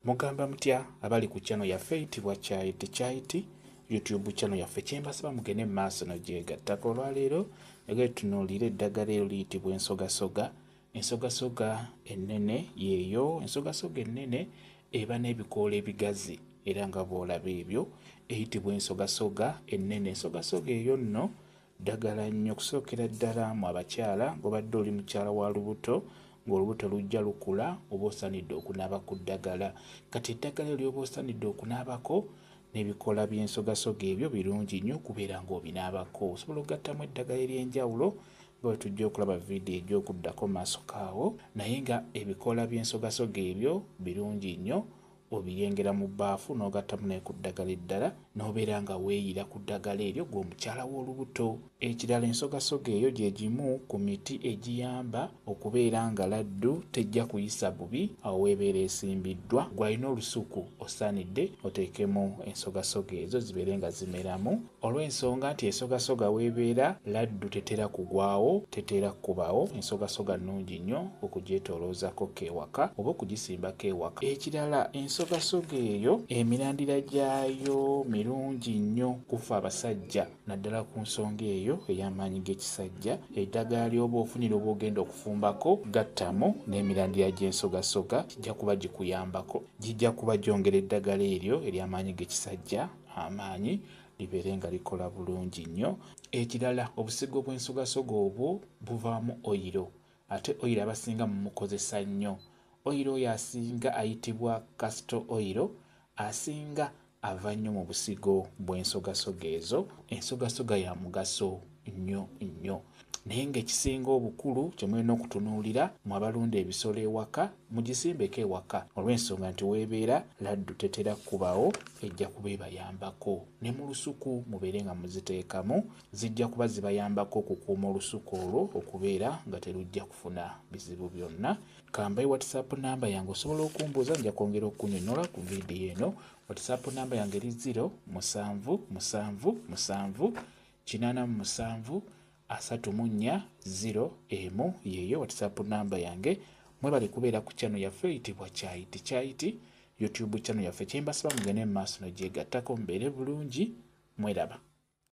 Mugamba mutya abali ku channel yaffe eyitibwa Kyayiti Kyayiti YouTube channel yaffe, kyembasaba mugende mu maaso nogyegattako. Olwaleero njagala tutunuulire eddagala eryo liyitibwa ensogasoga. Ensogasoga ennene yeeyo. Ensogasoga ennene eba n'ebikoola ebigazi era nga bw'olaba ebyo eyitibwa ensogasoga ennene. Ensogasoga eyo nno ddagala nnyo okusookera ddala mu abakyala. Ng'obadde oli mukyala wa lubuto, ng'olubuto lujja lukula, oba osaanidde okunaaba ku ddagala. Kati eddagala eryo ly'oba osaanidde okunaabako n'ebikoola by'ensogasoga ebyo birungi nnyo okubeera ng'obinaabako. Osobola okugattamu eddagala ery'enjawulo nga bwe tujja okulaba vidiyo ejja okuddako maaso kaawo, naye nga ebikoola by'ensogasoga ebyo birungi nnyo. Obiyengera mu bbaafu n'ogattamu ne ku ddagala eddala n'obeera nga weeyira ku ddagala eryo gwe omukyala w'olubuto. Ekirala, ensogasoga eyo gye gimu ku miti egiyamba okubeera nga laddu tejja kuyisa bubi awo weebeera esimbiddwa. Gwe alina olusuku osaanidde oteekemu ensogasoga ezo zibeere nga zimeramu, olw'ensonga nti ensogasoga weebeera laddu tetera kugwawo, tetera kukubawo. Ensogasoga nnungi nnyo okugyetooloozako ewaka oba okugisimbako ewaka. Ekirala, ensogasoga eyo emirandira gyayo mirungi nnyo kufa abasajja, naddala ku nsonga eyo ey'amaanyi g'ekisajja. Eddagala ly'oba ofunire oba ogenda okufumbako, gattamu n'emirandira gy'ensogasoga, kijja kuba gikuyambako, gijja kuba gyongera eddagala eryo ery'amaanyi g'ekisajja amaanyi libeere nga likola bulungi nnyo. Ekirala, obusigo bw'ensogasoga obwo buvaamu oyiro, ate oyiro abasinga mumukozesa nnyo. Oyiro oyo asinga ayitibwa castor oil, asinga ava nnyo mu busigo bw'ensogasoga ezo. Ensogasoga ya mugaso nnyo nnyo, naye ng'ekisinga obukulu kye mulina okutunuulira mu abalunda ebisolo ewaka, mugisimbeko ewaka, olw'ensonga nti weebeera laddu tetera kubawo, ejja kuba ebayambako. Ne mu lusuku mubeere nga muziteekamu, zijja kuba zibayambako okukuuma olusuku olwo okubeera nga terujja kufuna bizibu byonna. Kambaye WhatsApp namba yange, osobola okumbuuza, nja kwongera okunyonyola ku vidiyo eno. WhatsApp namba yange eri 0 7 7 7 87 34 0 1, yeeyo WhatsApp namba yange. Mwebale kubeera ku channel yaffe eyitibwa Kyayiti Kyayiti YouTube channel yaffe. Kyembasaba mugende mu maaso nogyegattako, mubeere bulungi, mweraba.